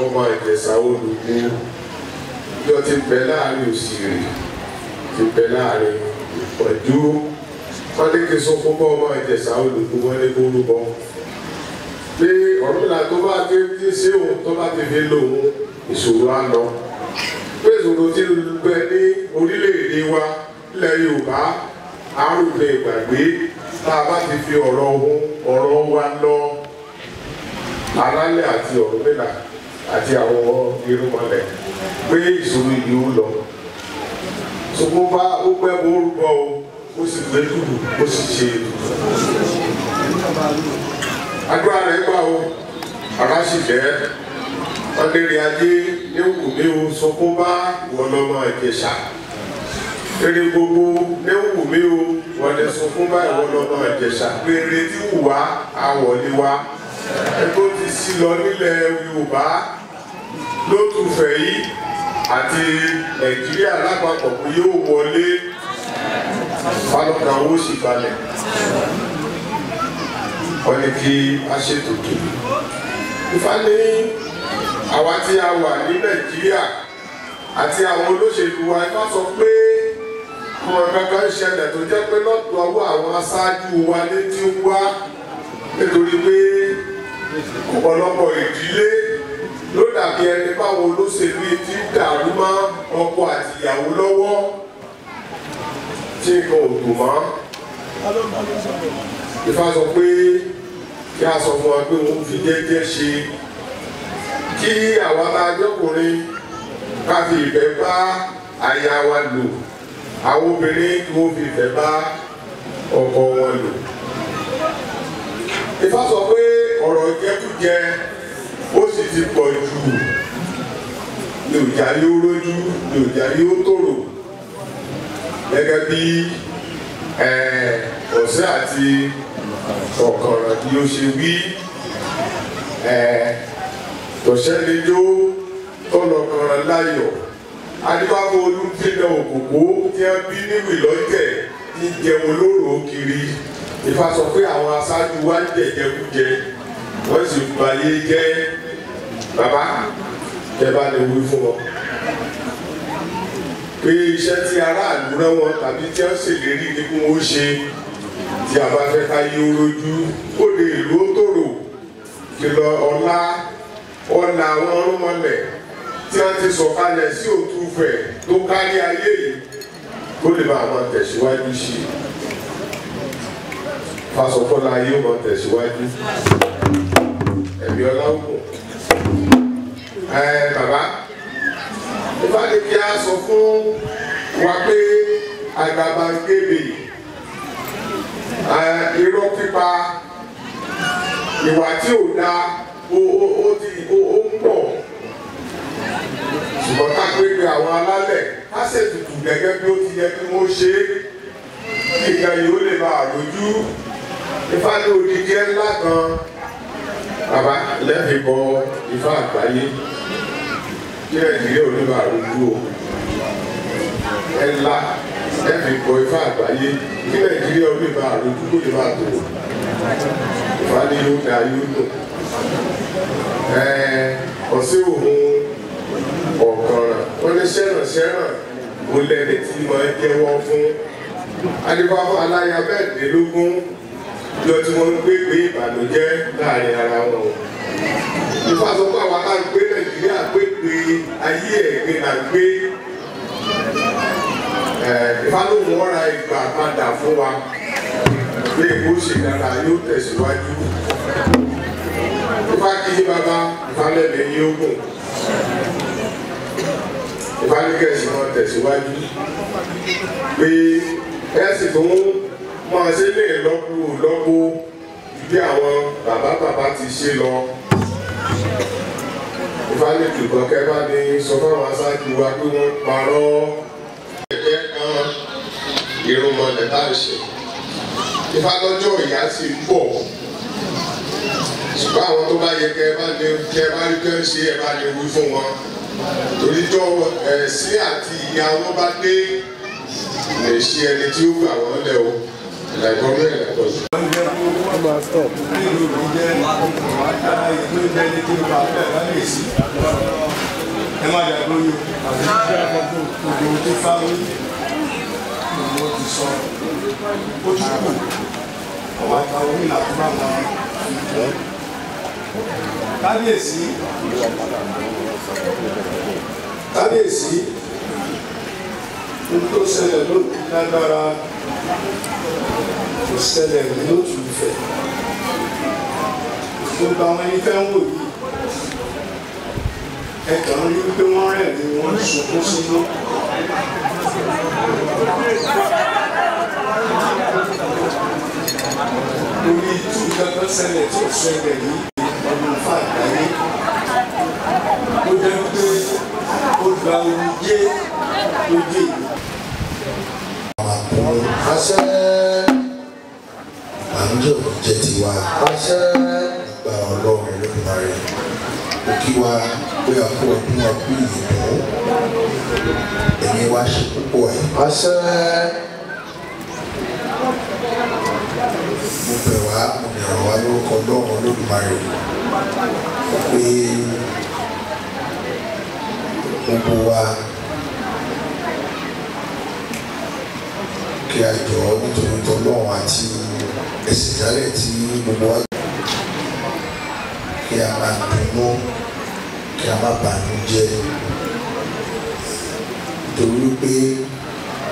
ọmọ Ìjẹ̀ṣà olùkú bí ó ti bẹ láàrin òṣèré ti bẹ láàrin ìpọ́njú. Wọ́n ní kí sọ́kó bá ọmọ Ìjẹ̀ṣà olùkú wọ́n ní kó rúbọ. Pé Ọ̀rúnmìlà tó bá ti ti ṣe òun tó bá ti fi lò òun ìṣòro á lọ. Pé ìṣòro ti bẹ ní orílẹ̀-èdè wa ilẹ̀ Yorùbá arúgbó ìgbàgbé tá a bá ti fi ọ̀rọ̀ ohun ọ̀rọ̀ wa lọ. Alálẹ̀ àti Ọ̀rúnmìlà àti àwọn irúnmọlẹ̀ pé ìṣòro yìí ó lọ. Ṣùgbọ́n bá ó pẹ́ bó rúbọ o, ó sì gbé dùdù, ó sì ṣe ètùtù. Àdúrà rẹ̀ gbà o, ara sì jẹ́. Ọdẹrẹ ajé ní wù mí o, sọkún bá ìwọ lọ́mọ Ìjẹ̀ṣà. Eré gbogbo ní wù mí o, wọlé sọkún bá ìwọ lọ́mọ Ìjẹ̀ṣà. Rere tí wù wá, àwọ̀lé wa. Ẹgbẹ́ ti sí lọ nílẹ̀ Yorùbá ló tún fẹ̀ yìí àti Nàìjíríà lápapọ̀ pé yóò wọlé. Fálọ́kà owó sì balẹ̀. Wọ́n ní kí a ṣètùtù. Ifá ní àwa tí a wà ní Nàìjíríà àti àwọn olóṣèlú wa, Ifá sọ pé àwọn kankan ń ṣẹlẹ̀ tó jẹ́ pé lọ́dọ̀ ọwọ́ àwọn aṣáájú wa ní tí ń wá, nítorí pé ọ̀pọ̀lọpọ̀ ìdílé ló dàbí ẹni báwo olóṣèlú yìí ti ń dàrú mọ́ ọkọ àti ìyàwó lọ́wọ́ tí nǹkan ò dùn mọ́. Ifá sọ pé kí a sọ fún wa pé òun fi jẹ́jẹ́ ṣe kí àwa tá a jọkùnrin ká fi ìfẹ́ bá aya wa lò, àwọn obìnrin kí wọ́n fi ìfẹ́ bá ọkọ wọn lò. Ifá sọ pé ọ̀rọ̀ jẹkújẹ ó sì ti pọ̀ jù, ní òjà yóò rójú, ní òjà yóò tòrò. Gẹ́gẹ́ bí ọ̀sẹ̀ àti ọ̀kànràn bí ó ṣe wí, tọ̀sẹ́nijó tọlọkànràn láyọ̀. Adébáfó Olúfínà Òkòkò tí wọ́n bí níwì lọ́jẹ̀ tí ń jẹun lóró kiri. Ifá sọ pé àwọn aṣáájú wa ń jẹjẹkújẹ, wọ́n sì bayé jẹ́. Bàbá ẹ bá lè wí fún wọn. Pé iṣẹ́ tí aráàlú rán wọn tàbí tí wọ́n ṣèlérí ní kí wọ́n ṣe, tí a bá fẹ́ ká yí rojú kó lè ìlú ó tòrò kìlọ̀ ọ̀la ọ̀la àwọn ọ̀rúnmọlẹ̀ tí wọ́n ti sọ̀kalẹ̀ sí Òtúfẹ̀ tó kárí ayé yìí kó lè bá àwọn tẹ̀síwájú sí i. Fásọkọ́lá ayé ó máa tẹ̀síwájú. Ẹ̀mí ọlá ó kù. Bàbá Ifá ní kí a sọ fún wa pé àgàbàgebè, irọ́ pípa, ìwà tí ò dáa ó ń pọ̀, ṣùgbọ́n ká pé pé àwọn alálẹ̀ ká ṣètùtù gẹ́gẹ́ bí ó ti yẹ kí wọ́n ṣe é kí nǹkan yìí ó lè bá àlójú. Ifá ní odidi ẹ̀ ńlá kan bàbá lẹ́ẹ̀fi bọ Ifá àgbáyé kí Nàìjíríà ò ní bá àlójú o. Ẹ̀ ńlá lẹ́ẹ̀fi bọ Ifá àgbáyé kí Nàìjíríà ò ní bá àlójú kó lè bá tòrò. Ifá ní yóò dá yóò dùn. Ọ̀sẹ̀ òun ọ̀kànràn wọ́n ní sẹ́ràn ó lẹ́ni tí máa ń jẹ́wọ́ fún. Adífá fún aláya mẹ́ẹ̀ẹ́dínlógún lọ tí wọ́n ń gbé gbé ìbànújẹ́ láàrin ara wọn. Ifá sọ pé àwa tá à ń gbé Nàìjíríà gbé gbé ayé ẹ̀gbin là ń gbé. Ifá ló mú ọ̀ra ìgbà padà fún wa pé kó ṣe dára yóò tẹ̀síwájú. Ifá kí yí bàbá, Ifá lẹ́mìí ní ogun. Ifá ní kẹ̀sì máa tẹ̀síwájú pé ẹ sì tún máa ṣe lè lọ́kù lọ́kù bí àwọn bàbá bàbá ti ṣe lọ. Ifá ní kìlọ̀ kẹ́ bá ní sọ fáwọn aṣáájú wa pé wọ́n parọ́ ẹgbẹ́ kan irúnmọlẹ̀ tá à ń ṣe. Ifá lọ́jọ́ ìyá sì ń bọ̀, ṣùgbọ́n àwọn tó bá yẹ kẹ́ bá ní kẹ́ bá rí kẹ́ ṣe ẹ bá ní wí fún wọn. Torí jọ ẹ̀sìn àti ìyá wọn bá dé lè ṣe ẹni tí ó gbà wọ́n lẹ̀ o. Ẹ̀dàgbọ́n mẹ́rin ẹ̀kọ́ sí. Ẹ má dàgbọ́ yìí o, gbogbo tó fáwí ni wọ́n ti sọ, ó tún kù ọ̀wá ìka orí làkúrà wọn. Kábíyèsí, kábíyèsí, ohun tó ṣẹlẹ̀ lónìí lágbára kò ṣẹlẹ̀ lótú Ifẹ̀. Gbogbo àwọn ẹni fẹ́ ń wò yìí, ẹ kàn ń rí pé wọ́n rẹ̀ ni wọ́n ń sunkún sínú. Torí tí nǹkan kan ṣẹlẹ̀ tí ò ṣẹlẹ̀ ní ọdún Ifá àgbáyé, ó jẹ́ pé ó gba omijé lójú èyí. Àṣẹ. Ìbànújẹ́ ò ní jẹ́ tiwa. Àṣẹ. Agbára Ọlọ́run Olódùmarè. Ó kí wa pé a kú ọdún a kú ìyèdún. Ẹ̀mí wa ṣe púpọ̀ ẹ̀. Àṣẹ. Mo bẹ̀ wá, mo bẹ̀rẹ̀ wá lórúkọ Ọlọ́run Olódùmarè pé gbogbo wa kí a jọ nítorí tọlọ́run àti ẹ̀sìn ìdálẹ̀ tí gbogbo wa kí a máa dunnú, kí a má bànújẹ́, nítorí pé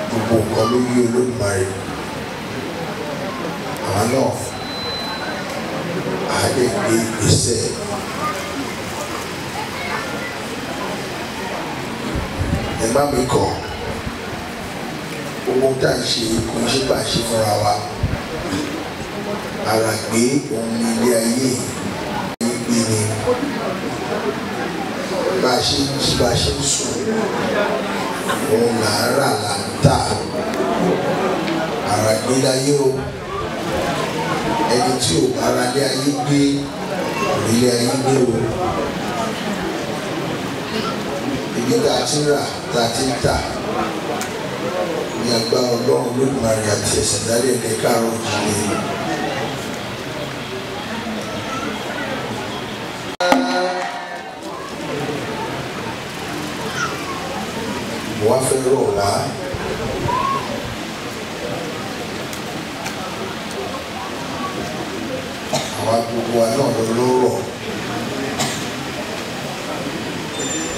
gbogbo nǹkan ló yé Olódùmarè. Àwa náà a lè gbé ìgbésẹ̀. Ẹ má mi kọ̀, gbogbo tá à ń ṣe kò ń ṣe bá a ṣe fúnra wa. Ara gbé òun ní ilé ayé gbé ni bá a ṣe ń jí bá a ṣe ń sùn òun là ń rà là ń tà. Ara gbé láyé o, ẹni tí ò bá ra ilé ayé gbé ilé ayé gbé o. Ibi tá a ti ń rà tá a ti ń tà ní agbára Ọlọ́run Olódùmarè àti ẹ̀sìn ìdálẹ̀ ilẹ̀ káàárọ̀ oòjíire. Mo wá fẹ́ rọ̀ wá. Àwa gbogbo wa náà lọ lọ́rọ̀.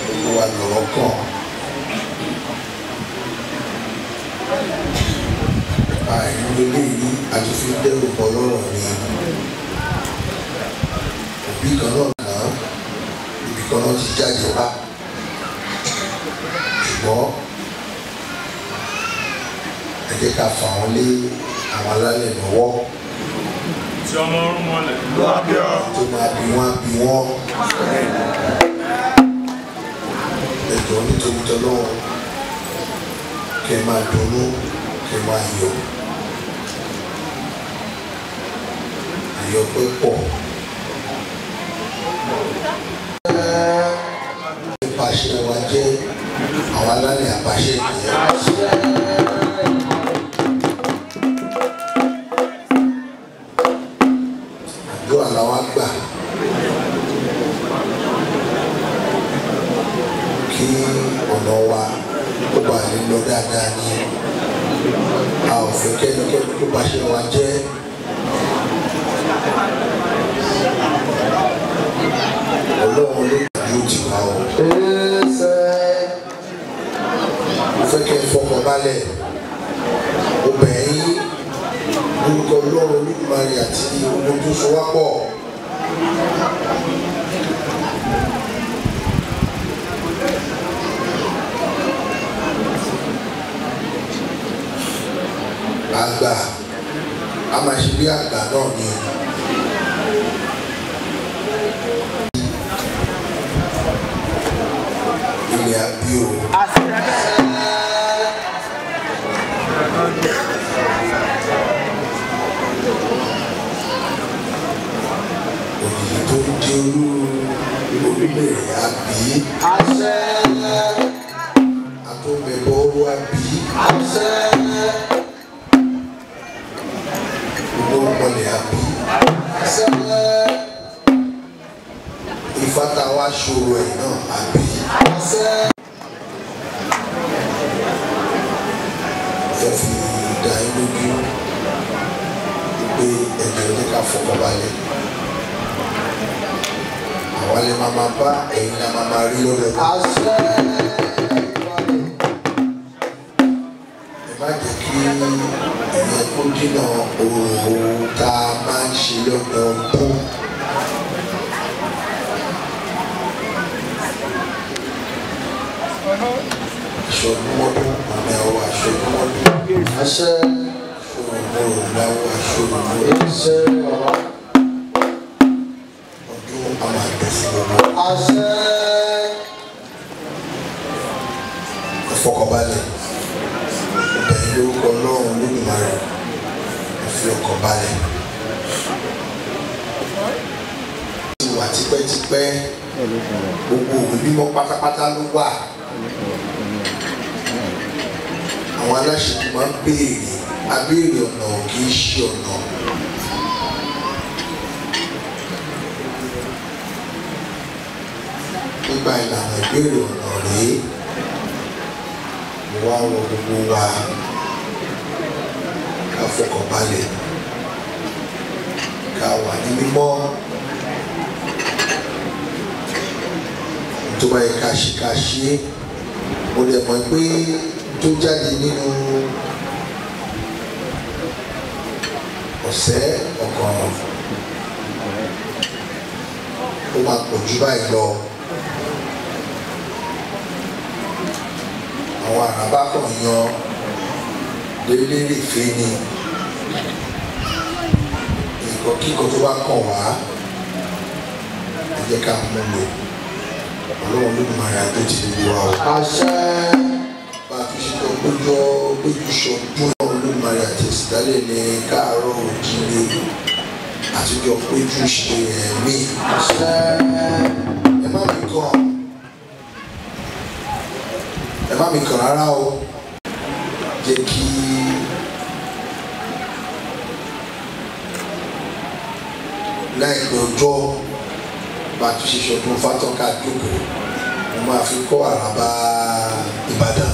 Gbogbo wa lọ̀rọ̀ kàn. Àìní eléyìí àti fi dẹ́rù bọ́ lọ́rọ̀ ni. Òbí kan náà náà ibì kan náà ti jáde wá. Ṣùgbọ́n ẹ jẹ́ ká fà wọ́n lé àwọn alálẹ̀ lọ́wọ́. Tí ọmọ ọrùn mọ́lẹ̀. Tó máa bí wọ́n á bí wọ́n. Ẹ jọ̀ọ́ nítorí tọlọ́run kẹ́ máa dunnú kẹ́ máa yọ̀. Àyọpẹ́ pọ̀. Ìpàṣẹ wa jẹ́ àwọn alálẹ̀ àpàṣẹ ìyẹn. Àdúrà làwa gbà kí ọ̀nà wa kó bàa lè lọ dáadáa ní. A ò fẹ́ kẹ́nikẹ́ni kó bàṣẹ wa jẹ́. Ọlọ́run ló gbàdúrà tì wá o. Mo fẹ́ kẹ́ ẹ fọkàn balẹ̀. Mo bẹ̀ yín lórúkọ Ọlọ́run Olódùmarè àti ohun tó so wá pọ̀. Àgbà a máa ṣe bí àgbà náà ni. Ilẹ̀ àbí o. Òyìnbó tó ń di olú olúbẹ̀rẹ̀ àbí. Àtúnbẹ̀bọ̀ ọrọ̀ àbí. Gbogbo ọmọlẹ̀ àbí. Ifá tá a wá ṣòro ẹ̀ náà àbí. Fẹ́ fi dá yín lójú pé ẹ̀jẹ̀ ní ká fọkàn balẹ̀. Àwa lè máa máa bá ẹ̀yin la máa máa rí lọ́dọ̀. Ẹ má jẹ́ kí ìyẹn kó dínà òòrùn tá a máa ń ṣe lọ́dọọdún. Aṣọ́dúnmọ́dún àmì àwọn aṣọ́dúnmọ́dún. Aṣọ́rùnmọ́rùn láwọ́ aṣọ́rùnmọ́rùn. Ọdún a máa dùn fún gbogbo. Ẹ fọkànbalẹ̀. Obìnrin lórúkọ Ọlọ́run Olódùmarè. Ẹ fi ọkàn balẹ̀. Ti wà tipẹ́tipẹ́. Gbogbo òwe mímọ́ pátápátá ló wà. Àwọn aláṣẹ máa ń béèrè abéèrè ọ̀nà kì í ṣe ọ̀nà. Nípa ìlànà ìbéèrè ọ̀nà rèé, mo wá rọ gbogbo wa ká fọkàn balẹ̀, ká wà ní mímọ́. Tó bá yẹ ká ṣe ká ṣe, mo lè mọ̀ pé tó jáde nínú ọ̀sẹ̀ ọ̀kan ó máa pọ̀ jù báyìí lọ. Àwọn àràbá kan yan lélẹ́rìífẹ́ ni nǹkan kíkọ tó bá kàn wá ẹ jẹ́ ká mú lò. Ọlọ́run Olódùmarè àjọ ti gbogbo wa o. Bá a fi ṣe tó péjọ péjú ṣọdún Olódùmarè àti ìsìtálẹ̀ ní káàárọ̀ òjíire àtijọ́ péjú ṣe ẹ̀mí. Ẹ má mi kàn, ẹ má mi kàn rárá o. Jẹ́ kí láìpẹ́ ọjọ́ bá a tún ṣe ṣọdún Fátọ́ká jókòó, mo máa fi kọ́ àràbà Ìbàdàn.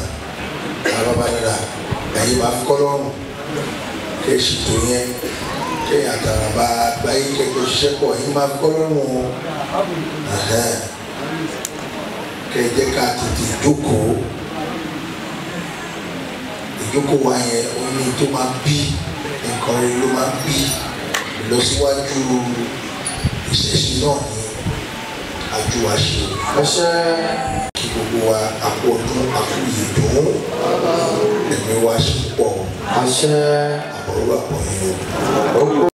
Ẹ̀yin máa fi kọ́ lọ́rùn kẹ́ ẹ ṣètò yẹn kẹ́ ẹ àtàràbà àgbáyé kẹjọ ṣiṣẹ́ pọ̀. Ẹ̀yin máa fi kọ́ lọ́rùn o, kẹ́ ẹ jẹ́ ká tètè jókòó. Ìjókòó wa yẹn ó ní tó máa bí nǹkan rere, ló máa bí ìlọsíwájú ìṣẹ̀ṣe náà ní àjò àṣe o. Kí gbogbo wa àpò ọdún àpò ìyèdún ẹ̀mí wa ṣe pọ̀. Àbọ̀rú àpọ̀ yìí o.